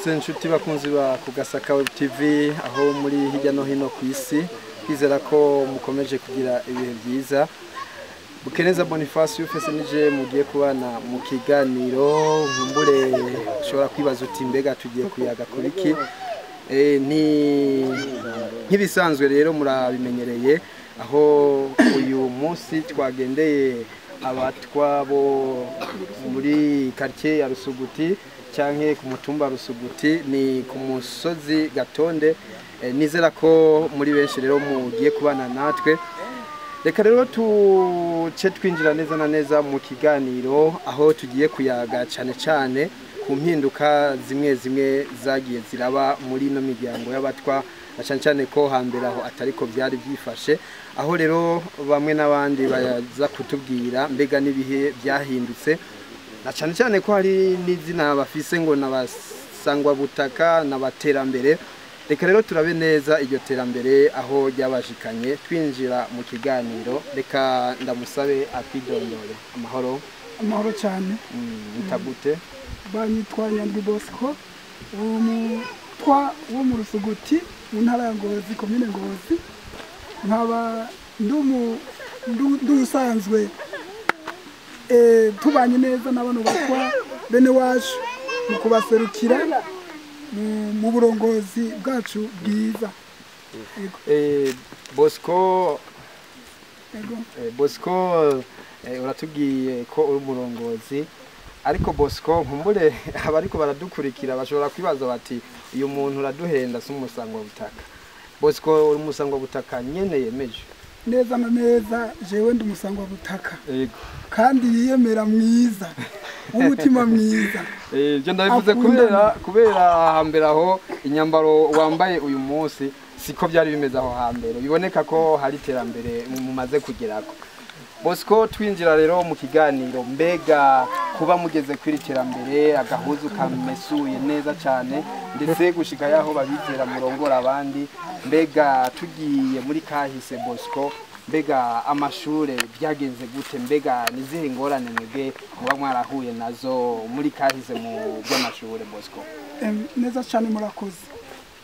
Mwaramutse inshuti bakunzi ba Kugasaka Web TV aho muri hirya no hino ku isi, twizera ko mukomeje kugira ibihe byiza. Bukeneza Boniface ufese nije mugiye kubana mu kiganiro. Nkumbure ushobora kwibaza uti mbega tugiye kuyaga kuri ki? Ni nk'ibisanzwe rero murabimenyereye, aho uyu munsi twagendeye abatwa bo muri quartier ya Rusuguti canke ku mutumba Rusuguti, ni ku musozi Gatonde. Nizera ko muri benshi rero mugiye kubana natwe. Reka rero tuce twinjira neza na neza mu kiganiro, aho tugiye kuyaga cane cane ku mpinduka zimwe zimwe zagiye ziraba muri ino miryango y'abatwa, na cane cane ko hambere aho atariko byari byifashe. Aho rero bamwe n'abandi baza kutubwira mbega n'ibihe byahindutse, na cane cane ko hari n'izina bafise ngo n'abasangwa butaka n'abaterambere. Reka rero turabe neza iryo terambere aho ryabashikanye. Twinjira mu kiganiro, reka ndamusabe atwidondore. Amahoro. Amahoro cyane. Nitagute? Banyitwa Nyandwi Bosco, umutwa wo mu Rusuguti mu ntara ya Ngozi, komine Ngozi. Nkaba ndusanzwe tubanye neza n'abantu batwa bene wacu mu kubaserukira mu burongozi bwacu bwiza. Bosco, Bosco, uratubwiye ko uri umurongozi, ariko Bosco nkumbure abariko baradukurikira bashobora kwibaza bati uyu muntu uraduhenda si umusangwa butaka. Bosco, uri umusangwa butaka nyene yemeje? Neza na neza, jewe ndi umusangwa butaka. Yego. Kandi yiyemera mwiza, w'umutima mwiza. Ibyo ndabivuze kubera hambere aho inyambaro wambaye uyu munsi siko byari bimeze aho hambere, biboneka ko hari iterambere mumaze kugerako. Bosco, twinjira rero mu kiganiro, mbega kuba mugeze kuri iterambere agahuzu kamesuye neza cyane ndetse gushika yaho babizera murongora abandi, mbega tugiye muri kahise Bosco, mbega amashure byagenze gute? Mbega nizihe ngorane mwebwe muba mwarahuye nazo muri kahise mu by'amashure Bosco? Neza cyane, murakoze.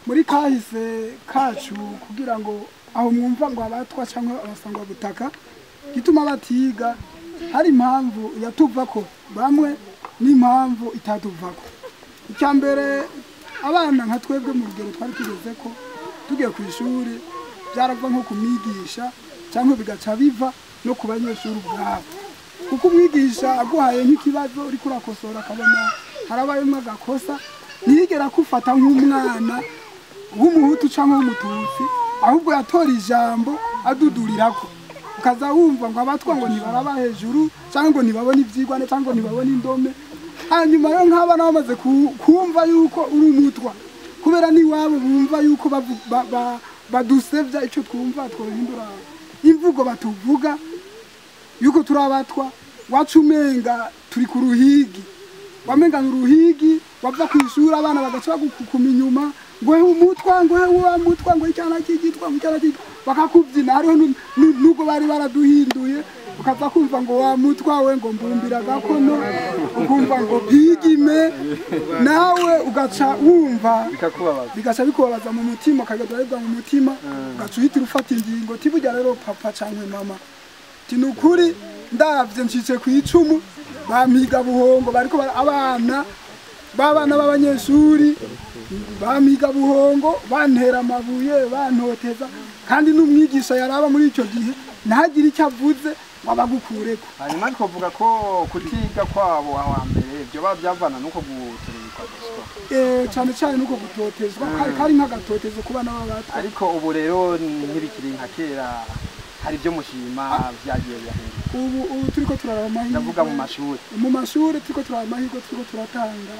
Muri kahise kacu, kugira ngo aho mwumva ngo abatwa cyangwa abasangwa butaka gituma batiga, hari impamvu yatuvako bamwe n'impamvu itatuvako. Icya mbere, abana nka twebwe mu rugero twari tugeze ko tugiye ku ishuri byarava nko kumwigisha cyangwa bigaca biva no ku banyeshuri ubwabo, kuko umwigisha aguhaye nk'ikibazo uriko urakosora akabona harabayemo agakosa, ntiyigera akufata nk'umwana w'umuhutu cyangwa w'umututsi, ahubwo yatora ijambo adudurirako. Ukaza wumva ngo abatwa ngo ntibaraba hejuru cyangwa ngo ntibabone ibyigwa cyangwa ngo ntibabone indome. Hanyuma rero nk'abana bamaze kumva yuko uri umutwa, kubera n'iwabo bumva yuko badusevya icyo twumva twohindura imvugo batuvuga yuko turi abatwa, wacu umenga turi ku ruhigi, wamenga uruhigi wava ku ishuri abana bagaca bagukukuma inyuma ngo he umutwa, ngo he wa mutwa, ngo icyana cy'igitwa, ngo icyana cy'igitwa, bakakubyina. Hariho nubwo bari baraduhinduye, ukaza kumva ngo wa mutwa we ngo mbumbira gakono, ukumva ngo bigime, nawe ugaca wumva bigaca bikubabaza mu mutima, ukagadaribwa mu mutima, ugaca uhitira ufata ingingo tiburya rero papa canke mama ti nukuri ndavye ncitse ku icumu, bamiga buhongo bariko abana babana b'abanyeshuri bamiga buhongo bantera amabuye bantoteza, kandi n'umwigisha yaraba muri icyo gihe ntagire icyo avuze wabagukureko. Hanyuma twavuga ko kutiga kwabo aho hambere byo babyavana nuko guturikwa Bosco. Cyane cyane nuko gutotezwa, kari nk'agatotezo kuba n'abatwa. Ariko ubu rero ntibikiri nka kera, hari ibyo mushima byagiye birahinduka. Ubu turiko turaraba amahirwe, ndavuga mu mashuri, mu mashuri turiko turaraba amahirwe, turiko turatanga,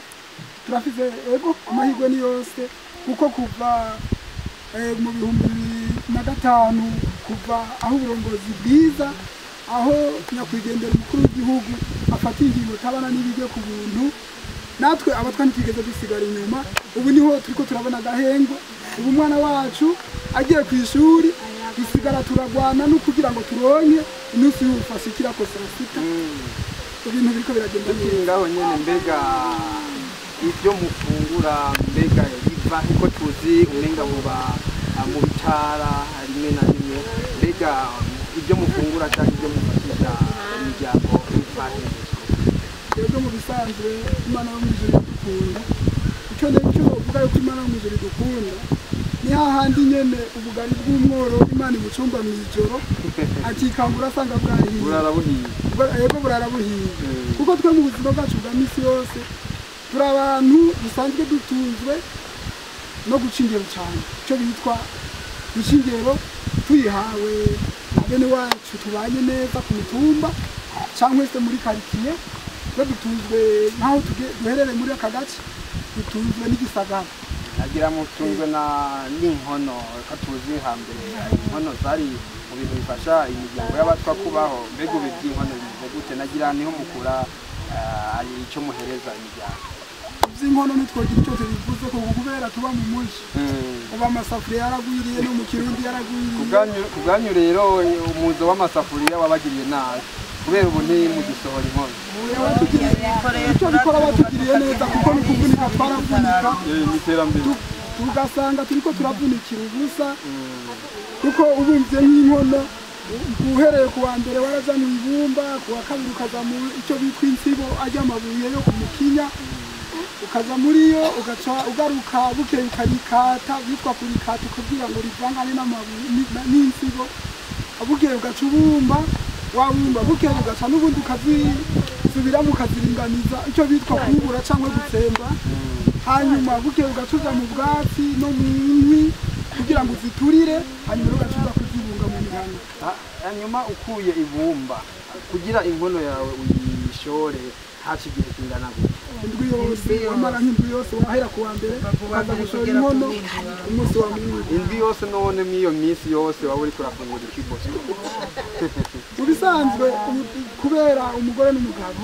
turafise ego amahirwe ni yose, kuko kuva mu 2005 kuva aho uburongozi bwiza, aho nyakwigendera umukuru w'igihugu afata ingingo tabana n'ibijye ku buntu, natwe abatwa ntigeze dusigara inyuma. Ubu niho turiko turabona agahengwe. Ubu umwana wacu agiye ku ishuri dusigara turagwana no kugira ngo turonke inusu y'ubufasha kirako saa sita. Ibintu biriko biragenda neza. Ngaho nyene mbega Ibyo mufungura mbega biva uko tuzi umenga muba mu bitara rimwe na rimwe, mbega ibyo mufungura cyangwa ibyo mufashisha imiryango biva he? Twebwe mu bisanzwe Imana yo mu ijuru idukunda. Icyo nicyo uvuga yuko Imana yo mu ijuru idukunda ni hahandi nyene ubugari bw'umworo Imana ibucumba mu ijoro akikangura asanga bwahiye. Burara buhiye. Yego, burara buhiye. Kuko twe mu buzima bwacu bwa misi yose turi abantu dusanzwe dutunzwe no guca ingero cyane, icyo bitwa guca ingero tuyihawe na bene wacu tubanye neza ku mitumba cyangwa se muri karitsiye. Twe dutunzwe nk'aho duherereye muri aka gace, dutunzwe n'igisagara. Nagira mutunzwe na n'inkono, ko tuzi hambere inkono zari mu bintu bifasha imiryango y'abatwa kubaho. Mbega ubu iby'inkono bimeze gute? Nagira niho mukura ari icyo muhereza imiryango. Iby'inkono ntitwogira icyo tubivuze ko kubera tuba mu muji, ubu amasafuriya yaragwiriye, no mu Kirundi yaragwiriye. Ku bwanyu rero umuzo w'amasafuriya wabagiriye nabi kubera ubu ntimugisohora inkono. Icyo bikora batugiriye neza, kuko ni ukuvunika, twaravunika iterambere, tugasanga turiko turavunikira ubusa, kuko ubumbye nk'inkono uhereye ku wa mbere waraza mu ibumba, ku wa kabiri ukaza mu icyo bitwa insibo, ajya amabuye yo ku mukinya, ukaza muri yo ugaca ugaruka bukeye ukarikata, bitwa kurikata kugira ngo rivangane n'amabuye n'insibo. Bukeye ugaca ubumba, wabumba bukeye ugaca n'ubundi ukazisubiramo ukaziringaniza, icyo bitwa kubura cyangwa gutsemba. Hanyuma bukeye ugaca uja mu bwatsi no mu nkwi kugira ngo uziturire, hanyuma ugaca uza kuzibunga mu mihana. Hanyuma ukuye ibumba kugira inkono yawe uyishore haca igihe kingana gute? Indwi yose, wamara nk'indwi yose, wahera ku wa mbere ukaza gushora inkono umunsi wa Mungu. Indwi yose? None mw'iyo minsi yose waba uriko urafungura iki, Bosco? Mu bisanzwe kubera umugore n'umugabo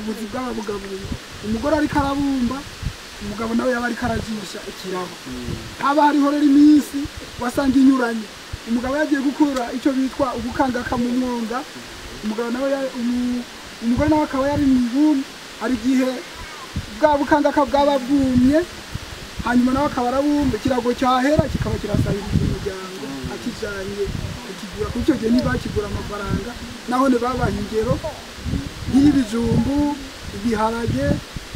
ubuzi bwaba bugabuye, umugore ariko arabumba, umugabo nawe yaba ariko arajisha ikirago. Haba hariho rero iminsi wasanga inyuranye, umugabo yagiye gukura icyo bitwa ubukangaka mu mwonga, umugabo nawe umugore nawe akaba yari mu ibumba. Hari igihe bwa bukangaka bwaba bwumye, hanyuma nawe akaba arabumba, ikirago cyahera kikaba kirasahiriza umuryango akijanye kukigura. Kuko icyo gihe ntibakigura amafaranga, naho babaha ingero nk'iy'ibijumbu, ibiharage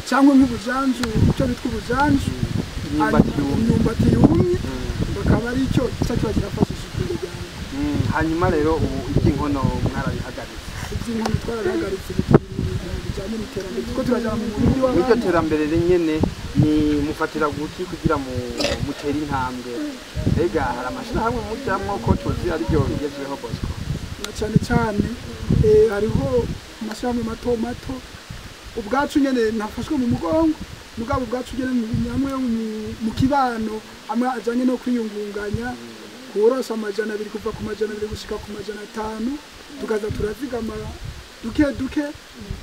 cyangwa nk'ubujanju, icyo bitwa ubujanju, imyumbati yumye. Imyumbati yumye, bakaba ari cyo kica kiba kirafashije umuryango. Hanyuma rero ubu iby'inkono mwarabihagaritse? Iby'inkono twarabihagaritse, ubu turi mu bintu bijyanye n'iterambere kuko turajyana mu mubiri Mw'iryo w'abandi. terambere nyene ni mufatira guki kugira mu mutere intambwe? Mbega hari amashirahamwe mujamwo, ko tuzi ariryo bigezweho, Bosco? Na cyane cyane hariho amashirahamwe mato mato ubwacu nyene ntafashwe mu mugongo, mugabo ubwacu nyene amwe yo mu kibano, amwe ajanye no kwiyungunganya, kurosha 200, kuva ku 200 gushika ku 500, tukaza turazigama duke duke.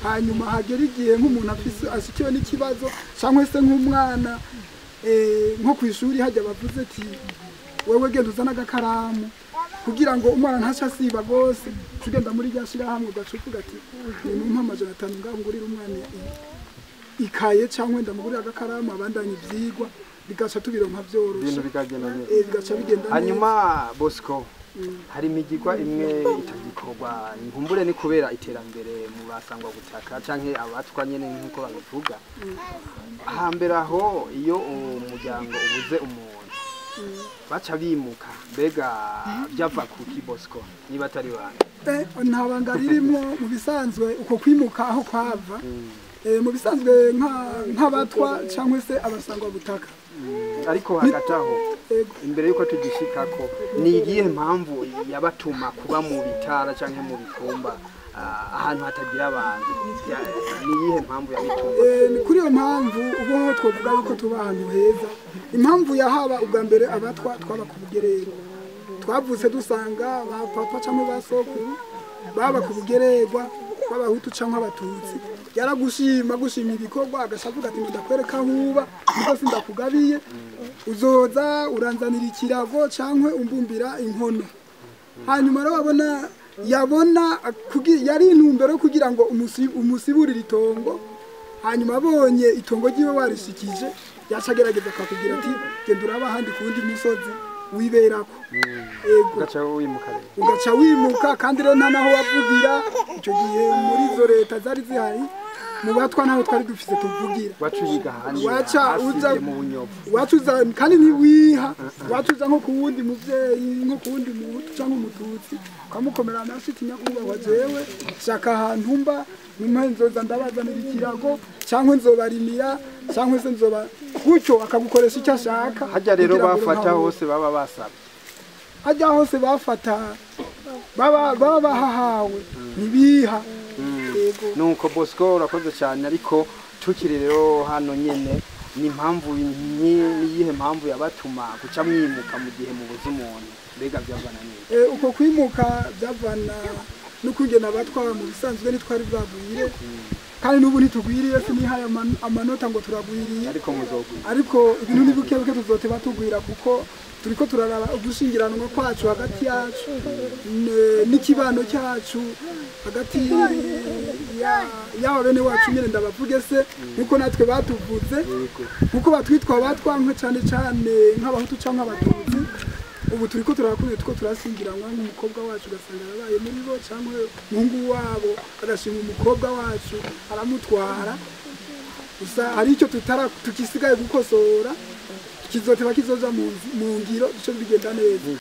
Hanyuma hagera igihe nk'umuntu afise ashikiwe n'ikibazo cyangwa se nk'umwana nko ku ishuri hajya bavuze ati: "Wewe genda uzana agakaramu," kugira ngo umwana ntace asiba rwose, tugenda muri rya shirahamwe ugaca uvuga ati: "Nimumpe 500 ngaho ngurire umwana ikaye cyangwa ndamugurire agakaramu abandanye ivyigwa," bigaca tubironka vyoroshe. Ibintu bikagenda neza. Bigaca bigenda neza. Hanyuma Bosco, hari imigigwa imwe itagikorwa, inkumbure ni kubera iterambere mu basangwa gutaka canke abatwa nyene nk'uko babivuga. Hambere aho iyo umuryango ubuze umuntu baca bimuka, mbega byava kuki, Bosco, niba atari banga? Nta banga ririmo. Mu bisanzwe uko kwimuka aho kwava, mu bisanzwe nk'abatwa cyangwa se abasangwa butaka. Ariko hagati aho, imbere yuko tugishikako, ni iyihe mpamvu yabatuma kuba mu bitara canke mu bikumba, ahantu hatagira abantu? Ni iyihe mpamvu yabituma? Ni kuri iyo mpamvu ubu ho twavuga yuko tuba ahantu heza. Impamvu yahaba ubwa mbere, abatwa twaba ku bugererwa, twavutse dusanga ba papa cyangwa ba sokuru baba ku bugererwa b'abahutu cyangwa abatutsi. Yaragushima gushima ibikorwa, agashavuga ati: "Ndakwereka aho uba, niko sindakugabiye, uzoza uranzanira ikirago cyangwa umbumbira inkono." Hanyuma rero wabona yabona yari intumbero yo kugira ngo umusiburire itongo. Hanyuma abonye itongo ryiwe warishikije, yaca agerageza akakubwira ati genda uraba ahandi ku wundi musozi wiberako. Ego. Ugaca wimuka rero. Ugaca wimuka, kandi rero nta naho wavugira. Icyo gihe muri izo leta zari zihari mu batwa ntaho twari dufise tuvugira. Waca uyiga ahandi Waca uza hasigaye mu Bunyovu. Wacuza kandi ntiwiha, wacuza nko ku wundi muvyeyi, nko ku wundi muhutu cyangwa umututsi, ukamukomera amashyi ati nyakubahwa jewe shaka ahantu mba, nimwe nzoza ndabazanira ikirago cyangwa nzobarimira cyangwa se nzoba gutyo, akagukoresha icyo ashaka. Hajya rero kugira ngo bafata uronke aho hose baba basabye. Hajya hose bafata baba bahahawe, ntibiha. Yego. Nuko Bosco, urakoze cyane, ariko tukiri rero hano nyene, ni impamvu niyihe mpamvu yabatuma guca mwimuka mu gihe mubuze umuntu? Mbega byavana neza? Uko kwimuka byavana n'ukungena abatwara mu bisanzwe ntitwari bwagwire, kandi n'ubu ntitugwiriye, sinihaye amanota ngo turagwiriye. Ariko muzogwira. Ariko ibintu ni buke buke, tuzoteba tugwira, kuko turiko turaraba ugushingiranwa kwacu hagati yacu n'ikibano cyacu hagati y'aba bene wacu nyine, ndabavuge se nkuko natwe batuvuze, nkuko batwitwa batwankwe cyane cyane nk'abahutu cyangwa abatutsi. Ubu turiko turakuye tuko turashingiranwa, nk'umukobwa wacu ugasanga yabaye muri bo, cyangwa umuhungu wabo agashima umukobwa wacu aramutwara. Gusa hari icyo tutara tukisigaye gukosora, kizoteba kizoja mu ngiro duce bigenda neza.